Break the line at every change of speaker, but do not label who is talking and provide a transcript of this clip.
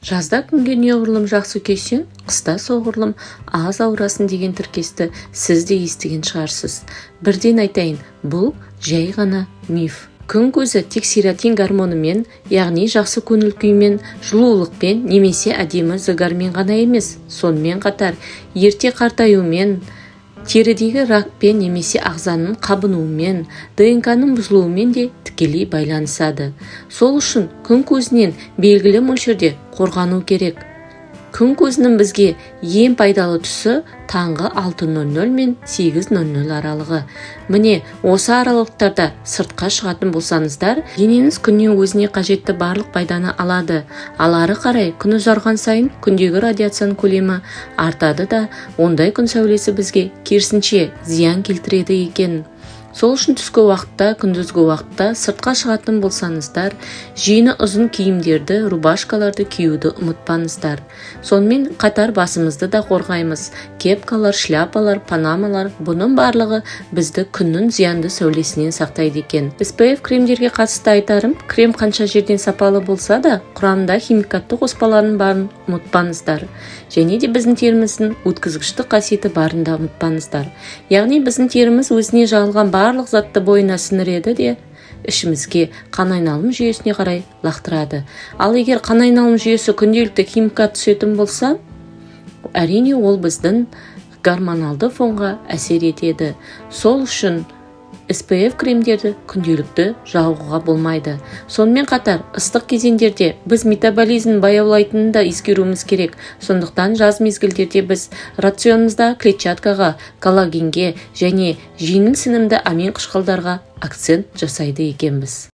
Жазда күнге неғұрлым жақсы күйсең, қыста соғұрлым аз ауырасың деген тіркесті сіз де естіген шығарсыз. Бірден айтайын, бұл жай ғана миф. Күн көзі тек серотин гормонымен, яғни жақсы көңіл күймен, жылулықпен немесе әдемі загармен ғана емес, сонымен қатар ерте қартаюмен, терідегі ракпен немесе ағзаның қабынуымен, ДНК-ның бұзылуымен де тікелей байланысады. Сол үшін күн көзінен белгілі мөлшерде қорғану керек. Күн көзінің бізге ең пайдалы тұсы таңғы 6:00 мен 8:00 аралығы. Міне, осы аралықтарда сыртқа шығатын болсаңыздар, денеңіз күннен өзіне қажетті барлық пайданы алады. Ал ары қарай күн ұзарған сайын күндегі радиацияның көлемі артады да, ондай күн сәулесі бізге керісінше зиян келтіреді екен. Сол үшін түскі уақытта, күндізгі уақытта сыртқа шығатын болсаңыздар, жеңі ұзын киімдерді, рубашкаларды киюді ұмытпаңыздар. Сонымен қатар басымызды да қорғаймыз. Кепкалар, шляпалар, панамалар – бұның барлығы бізді күннің зиянды сәулесінен сақтайды екен. SPF кремдерге қатысты айтарым: крем қанша жерден сапалы болса да, құрамында химикатты қоспалардың барын ұмытпаңыздар. Және де біздің теріміздің өткізгіштік қасиеті барын да ұмытпаңыздар. Яғни біздің теріміз өзіне жағылған барлық затты бойына сіңіреді де, ішімізге, қан айналым жүйесіне қарай лақтырады. Ал егер қан айналым жүйесі күнделікті химикат түсетін болса, әрине, ол біздің гормоналды фонға әсер етеді. Сол үшін SPF кремдерді күнделікті жағуға болмайды. Сонымен қатар ыстық кезеңдерде біз метаболизмнің баяулайтынын да ескеруіміз керек. Сондықтан жаз мезгілдерде біз рационымызда клетчаткаға, коллагенге және жеңіл сіңімді амин қышқылдарға акцент жасайды екенбіз.